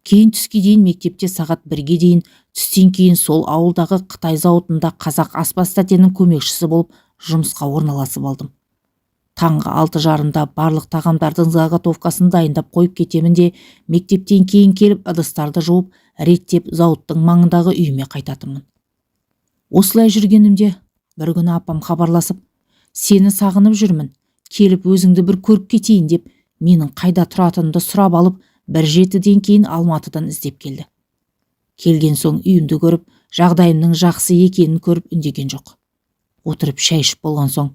Кейін түске дейін мектепте сағат 1-ге дейін, түстен кейін сол ауылдағы Қытай зауытында қазақ аспаз тәтенің көмекшісі болып жұмысқа орналасып алдым. Таңғы 6:30-да барлық тағамдардың заготовкасын дайындап қойып кетемін де, мектептен кейін келіп ыдыстарды жуып, реттеп, зауыттың маңындағы үйіме қайтатынмын. Осылай жүргенімде бір күні апам хабарласып, сені сағынып жүрмін, келіп өзіңді бір көріп кетейін деп, менің қайда тұратынымды сұрап алып, 6:30-ден кейін Алматыдан іздеп келді. Келген соң үйімді көріп, жағдайымның жақсы екенін көріп үндеген жоқ. Отырып шай ішіп болған соң,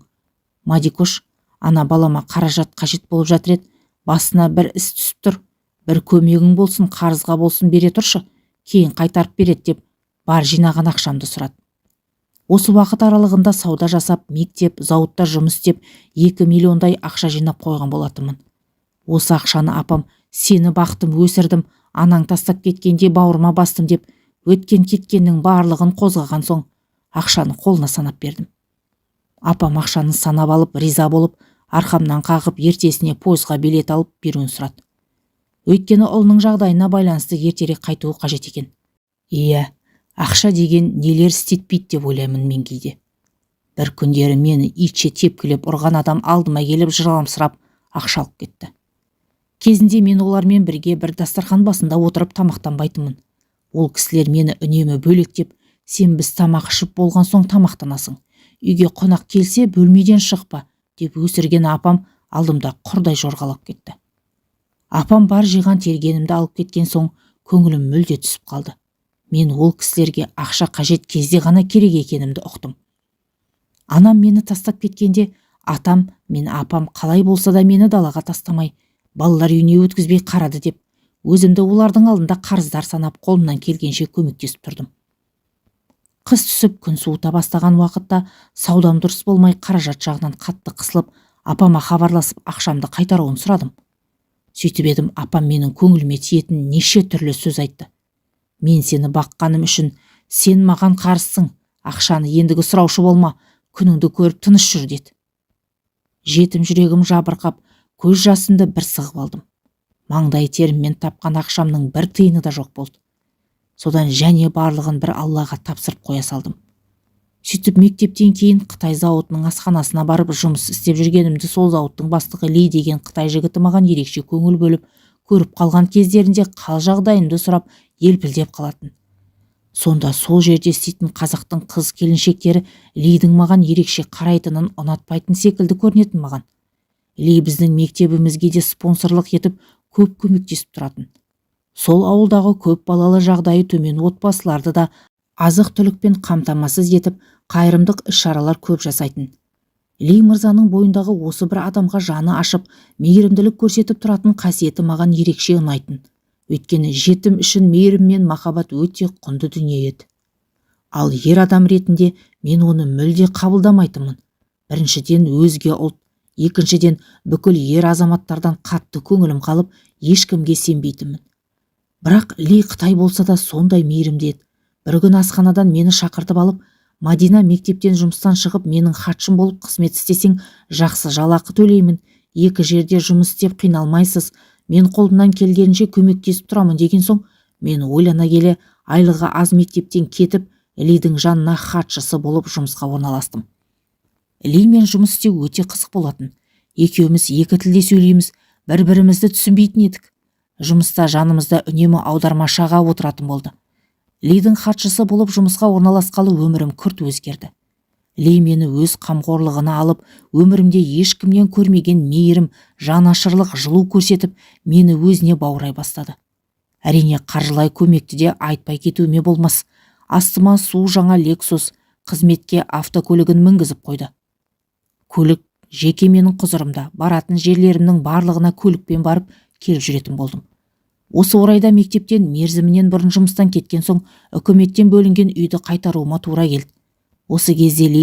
Мадикош, ана балама қаражат қажет болып жатыр еді, басына бір іс түсіп тұр, бір көмегің болсын, қарызға болсын бере тұршы, кейін қайтарып береді деп бар жинаған ақшамды сұрады. Осы уақыт аралығында сауда жасап, мектеп, зауытта жұмыс істеп, 2 миллиондай ақша жинап қойған болатынмын. Осы ақшаны апам сені бақтым, өсірдім, анаң тастап кеткенде бауырыма бастым деп өткен кеткеннің барлығын қозғаған соң ақшаны қолына санап бердім. Апам ақшаны санап алып, риза болып, арқамнан қағып, ертесіне пойызға билет алып беруін сұрады. Өйткені ұлының жағдайына байланысты ертерек қайтуы қажет екен. Иә, ақша деген нелер істетпейді деп ойлаймын мен кейде. Бір күндері мені итше тепкілеп ұрған адам алдыма келіп жыламсырап ақша алып кетті. Кезінде мен олармен бірге бір дастархан басында отырып тамақтанбайтынмын. Ол кісілер мені үнемі бөлектеп, сен біз тамақ ішіп болған соң тамақтанасың, үйге қонақ келсе бөлмеден шықпа деп өсірген апам алдымда құрдай жорғалап кетті. Апам бар жиған тергенімді алып кеткен соң көңілім мүлде түсіп қалды. Мен ол кісілерге ақша қажет кезде ғана керек екенімді ұқтым. Анам мені тастап кеткенде атам мен апам қалай болса да мені далаға тастамай, балалар үйіне өткізбей қарады деп, өзімді олардың алдында қарыздар санап, қолымнан келгенше көмектесіп тұрдым. Қыс түсіп, күн суыта бастаған уақытта саудам дұрыс болмай, қаражат жағынан қатты қысылып, апама хабарласып ақшамды қайтаруын сұрадым. Сөйтіп едім, апам менің көңіліме тиетін неше түрлі сөз айтты. Мен сені баққаным үшін сен маған қарызсың, ақшаны ендігі сұраушы болма, күніңді көріп тыныш жүр деді. Жетім жүрегім жабырқап, көз жасымды бір сығып алдым. Маңдай теріммен тапқан ақшамның бір тиыны да жоқ болды. Содан және барлығын бір Аллаға тапсырып қоя салдым. Сөйтіп мектептен кейін Қытай зауытының асханасына барып жұмыс істеп жүргенімді сол зауыттың бастығы Ли деген қытай жігіті маған ерекше көңіл бөліп, көріп қалған кездерінде қал жағдайымды сұрап елпілдеп қалатын. Сонда сол жерде істейтін қазақтың қыз келіншектері Лидің маған ерекше қарайтынын ұнатпайтын секілді көрінетін маған. Ли біздің мектебімізге де спонсорлық етіп, көп көмектесіп тұратын. Сол ауылдағы көп балалы жағдайы төмен отбасыларды да азық-түлікпен қамтамасыз етіп, қайырымдық іс-шаралар көп жасайтын. Ли мырзаның бойындағы осы бір адамға жаны ашып, мейірімділік көрсетіп тұратын қасиеті маған ерекше ұнайтын. Өйткені жетім үшін мейірім мен махаббат өте құнды дүние еді. Ал ер адам ретінде мен оны мүлде қабылдамайтынмын. Біріншіден өзге ұлт, екіншіден бүкіл ер азаматтардан қатты көңілім қалып, ешкімге сенбейтінмін. Бірақ Ли қытай болса да сондай мейірімді еді. Бір күні асханадан мені шақыртып алып, Мадина, мектептен жұмыстан шығып менің хатшым болып қызмет істесең, жақсы жалақы төлеймін, екі жерде жұмыс істеп қиналмайсыз, мен қолымнан келгенше көмектесіп тұрамын деген соң, мен ойлана келе айлығы аз мектептен кетіп, Лидің жанына хатшысы болып жұмысқа орналастым. Лимен жұмыс істеу өте қызық болатын. Екеуміз екі тілде сөйлейміз, бір-бірімізді түсінбейтін едік. Жұмыста жанымызда үнемі аудармашы аға отыратын болды. Лидің хатшысы болып жұмысқа орналасқалы өмірім күрт өзгерді. Ли мені өз қамқорлығына алып, өмірімде ешкімнен көрмеген мейірім, жанашырлық, жылу көрсетіп, мені өзіне баурай бастады. Әрине, қаржылай көмекті де айтпай кетуіме болмас. Астыма су жаңа Лексус қызметке автокөлігін мінгізіп қойды. Көлік жеке менің құзырымда, баратын жерлерімнің барлығына көлікпен барып келіп жүретін болдым. Осы орайда мектептен мерзімінен бұрын жұмыстан кеткен соң үкіметтен бөлінген үйді қайтаруыма тура келді. Осы кезде Ли,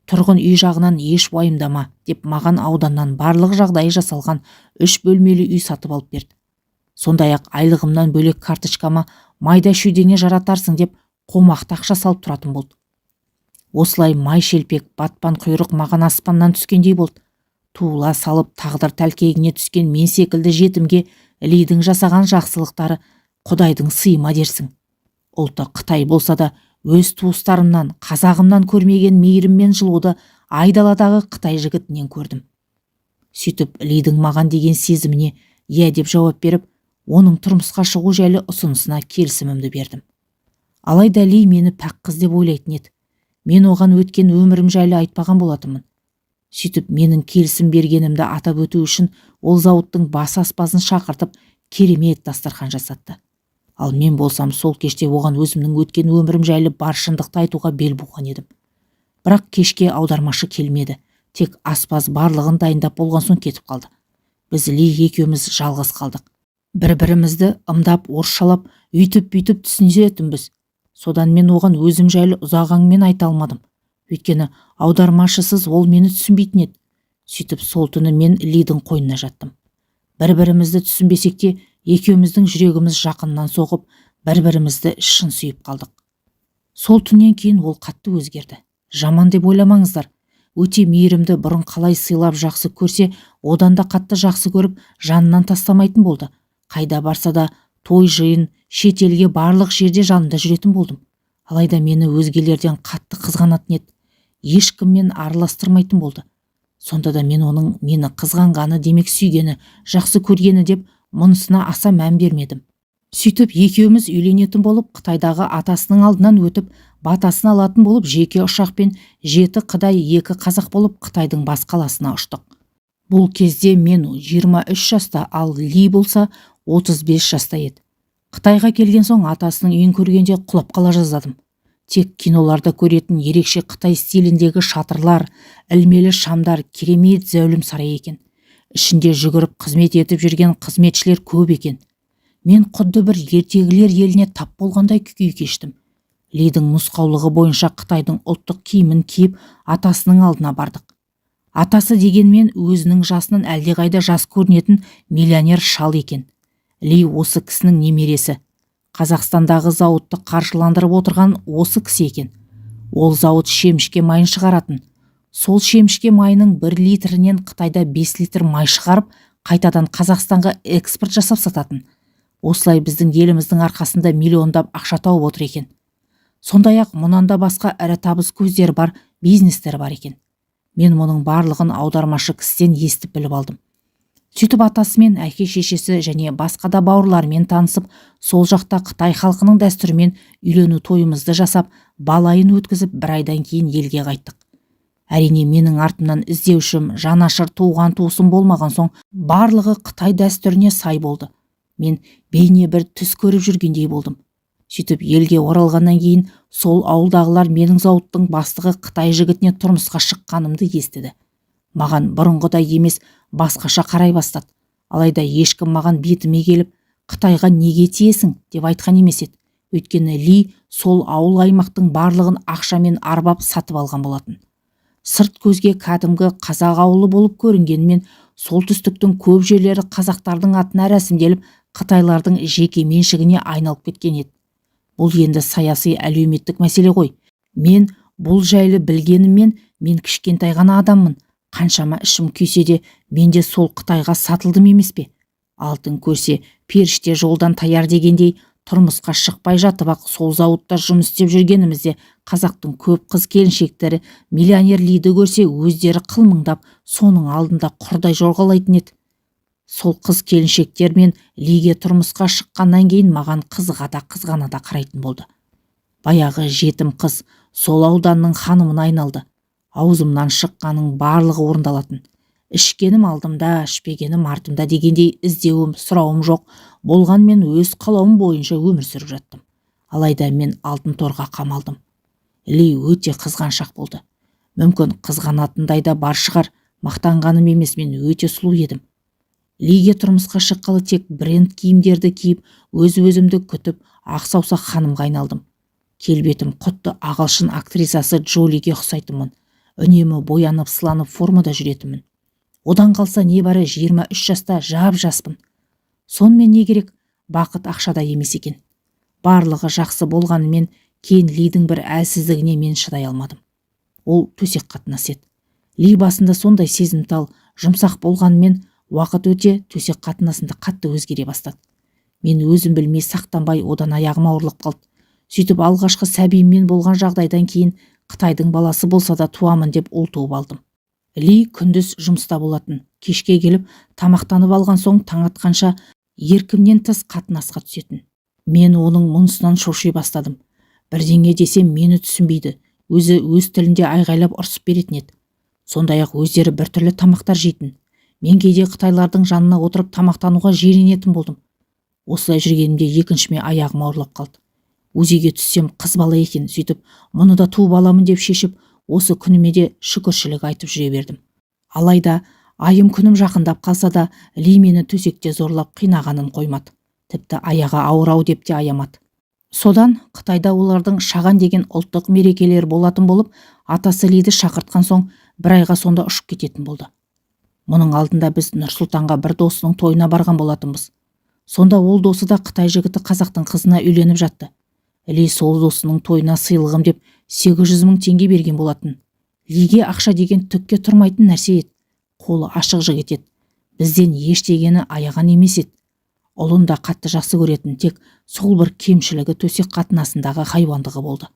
тұрғын үй жағынан еш уайымдама деп маған ауданнан барлық жағдайы жасалған 3 бөлмелі үй сатып алып берді. Сондай-ақ айлығымнан бөлек карточкама майда шүйдеңе жаратарсың деп қомақты ақша салып тұратын болды. Осылай май шелпек, батпан құйрық маған аспаннан түскендей болды. Туыла салып тағдыр тәлкегіне түскен мен секілді жетімге Лидің жасаған жақсылықтары Құдайдың сыйы ма дерсің. Ұлты қытай болса да өз туыстарымнан, қазағымнан көрмеген мейірім мен жылуды айдаладағы қытай жігітінен көрдім. Сөйтіп Лидің маған деген сезіміне иә деп жауап беріп, оның тұрмысқа шығу жайлы ұсынысына келісімімді бердім. Алайда Ли мені пәк қыз деп ойлайтын еді. Мен оған өткен өмірім жайлы айтпаған болатынмын. Сөйтіп менің келісім бергенімді атап өту үшін ол зауыттың бас аспазын шақыртып, керемет дастархан жасатты. Ал мен болсам сол кеште оған өзімнің өткен өмірім жайлы бар шындықты айтуға бел буған едім. Бірақ кешке аудармашы келмеді. Тек аспаз барлығын дайындап болған соң кетіп қалды. Біз Ли екеуміз жалғыз қалдық. Бір-бірімізді ымдап, орысшалап, үйтіп-бүйтіп түсінісетінбіз. Содан мен оған өзім жайлы ұзақ әңгімені айта алмадым. Өйткені аудармашысыз ол мені түсінбейтін еді. Сөйтіп сол түні мен Лидің қойнына жаттым. Бір-бірімізді түсінбесек те, екеуміздің жүрегіміз жақыннан соғып, бір-бірімізді шын сүйіп қалдық. Сол түннен кейін ол қатты өзгерді. Жаман деп ойламаңыздар. Өте мейірімді, бұрын қалай сыйлап жақсы көрсе, одан да қатты жақсы көріп, жанынан тастамайтын болды. Қайда барса да, той жиын, шет елге барлық жерде жанында жүретін болдым. Алайда мені өзгелерден қатты қызғанатын еді. Ешкіммен араластырмайтын болды. Сонда да мен оның мені қызғанғаны, демек сүйгені, жақсы көргені деп мұнысына аса мән бермедім. Сөйтіп екеуміз үйленетін болып, Қытайдағы атасының алдынан өтіп, батасын алатын болып, жеке ұшақпен 7 Қытай, 2 қазақ болып Қытайдың бас қаласына ұштық. Бұл кезде мен 23 жаста, ал Ли болса 35 жаста еді. Қытайға келген соң атасының үйін көргенде құлап қала жаздадым. Тек киноларда көретін ерекше Қытай стиліндегі шатырлар, ілмелі шамдар, керемет зәулім сарай екен. Ішінде жүгіріп қызмет етіп жүрген қызметшілер көп екен. Мен құдды бір ертегілер еліне тап болғандай күй кештім. Лидің нұсқаулығы бойынша Қытайдың ұлттық киімін киіп, атасының алдына бардық. Атасы дегенмен өзінің жасынан әлдеқайда жас көрінетін миллионер шал екен. Ли осы кісінің немересі. Қазақстандағы зауытты қаржыландырып отырған осы кісі екен. Ол зауыт шемішке майын шығаратын. Сол шемішке майының 1 литрінен Қытайда 5 литр май шығарып, қайтадан Қазақстанға экспорт жасап сататын. Осылай біздің еліміздің арқасында миллиондап ақша тауып отыр екен. Сондай-ақ мұнан да басқа ірі табыс көздері бар бизнестер бар екен. Мен мұның барлығын аудармашы кісіден естіп біліп алдым. Сөйтіп атасымен, әке шешесі және басқа да бауырларымен танысып, сол жақта Қытай халқының дәстүрімен үйлену тойымызды жасап, балайын өткізіп, бір айдан кейін елге қайттық. Әрине, менің артымнан іздеушім, жанашыр туған туысым болмаған соң барлығы Қытай дәстүріне сай болды. Мен бейне бір түс көріп жүргендей болдым. Сөйтіп елге оралғаннан кейін сол ауылдағылар менің зауыттың бастығы Қытай жігітіне тұрмысқа шыққанымды естіді. Маған бұрынғыдай емес, басқаша қарай бастады. Алайда ешкім маған бетіме келіп, Қытайға неге тиесің деп айтқан емес еді. Өйткені Ли сол ауыл аймақтың барлығын ақшамен арбап сатып алған болатын. Сырт көзге кәдімгі қазақ ауылы болып көрінгенмен, солтүстіктің көп жерлері қазақтардың атына рәсімделіп, қытайлардың жеке меншігіне айналып кеткен еді. Бұл енді саяси әлеуметтік мәселе ғой. Мен бұл жайлы білгеніммен, мен кішкентай ғана адаммын. Қаншама ішім күйсе де, мен де сол Қытайға сатылдым емес пе? Алтын көрсе, періште жолдан таяр дегендей, тұрмысқа шықпай жатып-ақ сол зауытта жұмыс істеп жүргенімізде қазақтың көп қыз келіншектері миллионер Лиді көрсе, өздері қылмыңдап, соның алдында құрдай жорғалайтын еді. Сол қыз келіншектер мен Лиге тұрмысқа шыққаннан кейін маған қызыға да қызғана да қарайтын болды. Баяғы жетім қыз сол ауданның ханымына айналды. Аузымнан шыққанның барлығы орындалатын. Ішкенім алдымда, ішпегенім артымда дегендей іздеуім, сұрауым жоқ. Болғанмен өз қалауым бойынша өмір сүріп жаттым. Алайда мен алтын торға қамалдым. Ли өте қызғаншақ болды. Мүмкін қызғанатындай да бар шығар, мақтанғаным емес, мен өте сұлу едім. Лиге тұрмысқа шыққалы тек бренд киімдерді киіп, өз-өзімді күтіп, ақ саусақ ханымға айналдым. Келбетім құтты ағылшын актрисасы Джолиге ұқсайтынмын. Үнемі боянып, сыланып формада жүретінмін. Одан қалса небәрі 23 жаста жап-жаспын. Сонымен не керек, бақыт ақшада емес екен. Барлығы жақсы болғанымен кейін Лидің бір әлсіздігіне мен шыдай алмадым. Ол төсек қатынас еді. Ли басында сондай сезімтал, жұмсақ болғанымен уақыт өте төсек қатынасында қатты өзгере бастады. Мен өзім білмей сақтанбай одан аяғым ауырлап қалды. Сөйтіп алғашқы сәбиіммен болған жағдайдан кейін Қытайдың баласы болса да туамын деп ұл туып алдым. Ли күндіз жұмыста болатын. Кешке келіп тамақтанып алған соң таң атқанша еркімнен тыс қатынасқа түсетін. Мен оның мұнысынан шоши бастадым. Бірдеңе десем мені түсінбейді. Өзі өз тілінде айғайлап ұрсып беретін еді. Сондай-ақ өздері біртүрлі тамақтар жейтін. Мен кейде қытайлардың жанына отырып тамақтануға жиренетін болдым. Осылай жүргенімде екіншіме аяғым ауырлап қалды. УЗИге түссем, қыз бала екен. Сөйтіп, мұны да туып аламын деп шешіп, осы күніме де шүкіршілік айтып жүре бердім. Алайда айым күнім жақындап қалса да, Ли мені төсекте зорлап қинағанын қоймады. Тіпті аяғы ауыр-ау деп те аямады. Содан Қытайда олардың Шаған деген ұлттық мерекелері болатын болып, атасы Лиді шақыртқан соң бір айға сонда ұшып кететін болды. Мұның алдында біз Нұр-Сұлтанға бір досының тойына барған болатынбыз. Сонда ол досы да қытай жігіті қазақтың қызына үйленіп жатты. Ли сол досының тойына сыйлығым деп 800 мың теңге берген болатын. Лиге ақша деген түкке тұрмайтын нәрсе еді. Қолы ашық жігіт еді. Бізден ештегені аяған емес еді. Ұлын да қатты жақсы көретін, тек сол бір кемшілігі төсек қатынасындағы хайуандығы болды.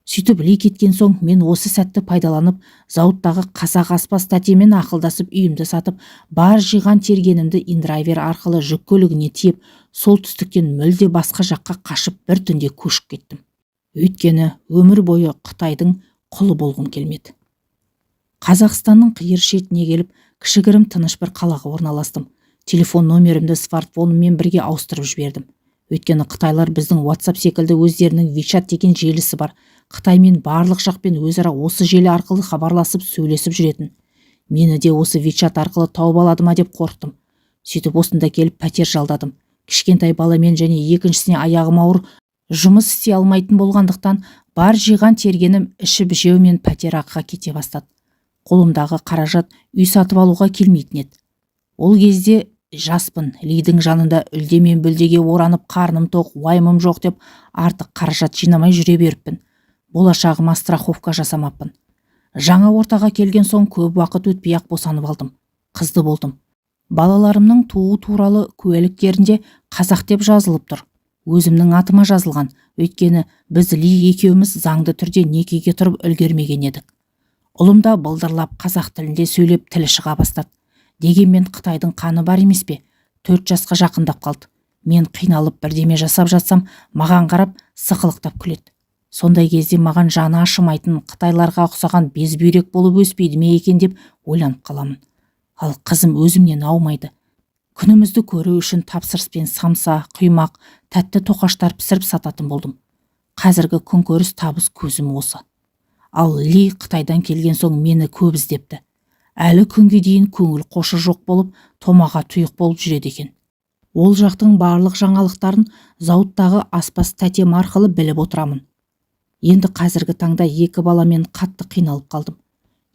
Сөйтіп, Ли кеткен соң мен осы сәтті пайдаланып, зауыттағы қазақ аспаз тәтемен ақылдасып, үйімді сатып, бар жиған тергенімді индрайвер арқылы жүк көлігіне тиеп, солтүстіктен мүлде басқа жаққа қашып, бір түнде көшіп кеттім. Өйткені өмір бойы Қытайдың құлы болғым келмеді. Қазақстанның қиыр шетіне келіп, кішігірім тыныш бір қалаға орналастым. Телефон номерімді смартфоныммен бірге ауыстырып жібердім. Өйткені қытайлар біздің WhatsApp секілді өздерінің WeChat деген желісі бар. Қытаймен барлық жақпен өзара осы желі арқылы хабарласып, сөйлесіп жүретін. Мені де осы WeChat арқылы тауып алады ма деп қорықтым. Сөйтіп, осында келіп пәтер жалдадым. Кішкентай баламен және екіншісіне аяғым ауыр, жұмыс істей алмайтын болғандықтан, бар жиған тергенім ішіп жеу мен пәтер ақыға кете бастады. Қолымдағы қаражат үй сатып алуға келмейтін еді. Ол кезде жаспын, Лидің жанында үлде мен бүлдеге оранып, қарным тоқ, уайымым жоқ деп артық қаражат жинамай жүре беріппін. Болашағыма страховка жасамаппын. Жаңа ортаға келген соң көп уақыт өтпей ақ босанып алдым. Қызды болдым. Балаларымның туу туралы куәліктерінде қазақ деп жазылып тұр. Өзімнің атыма жазылған. Өйткені біз Ли екеуміз заңды түрде некеге тұрып үлгермеген едік. Ұлым да былдырлап қазақ тілінде сөйлеп, тілі шыға бастады. Дегенмен қытайдың қаны бар емес пе? 4 жасқа жақындап қалды. Мен қиналып бірдеме жасап жатсам, маған қарап сықылықтап күледі. Сондай кезде маған жаны ашымайтын, қытайларға ұқсаған безбүйрек болып өспейді ме екен деп ойланып қаламын. Ал қызым өзімнен аумайды. Күнімізді көру үшін тапсырыспен самса, құймақ, тәтті тоқаштар пісіріп сататын болдым. Қазіргі күнкөріс табыс көзім осы. Ал Ли Қытайдан келген соң мені көп іздепті. Әлі күнге дейін көңіл қошы жоқ болып, томаға тұйық болып жүреді екен. Ол жақтың барлық жаңалықтарын зауыттағы аспаз тәтем арқылы біліп отырамын. Енді қазіргі таңда екі баламен қатты қиналып қалдым.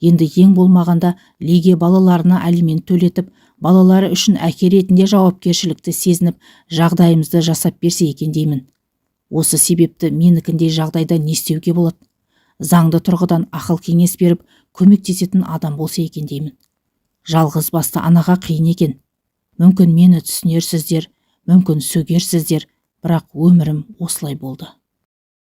Енді ең болмағанда Лиге балаларына алимент төлетіп, балалары үшін әке ретінде жауапкершілікті сезініп, жағдайымызды жасап берсе екен деймін. Осы себепті менікіндей жағдайда не істеуге болады? Заңды тұрғыдан ақыл кеңес беріп, көмектесетін адам болса екен деймін. Жалғыз басты анаға қиын екен. Мүмкін мені түсінерсіздер, мүмкін сөгерсіздер, бірақ өмірім осылай болды.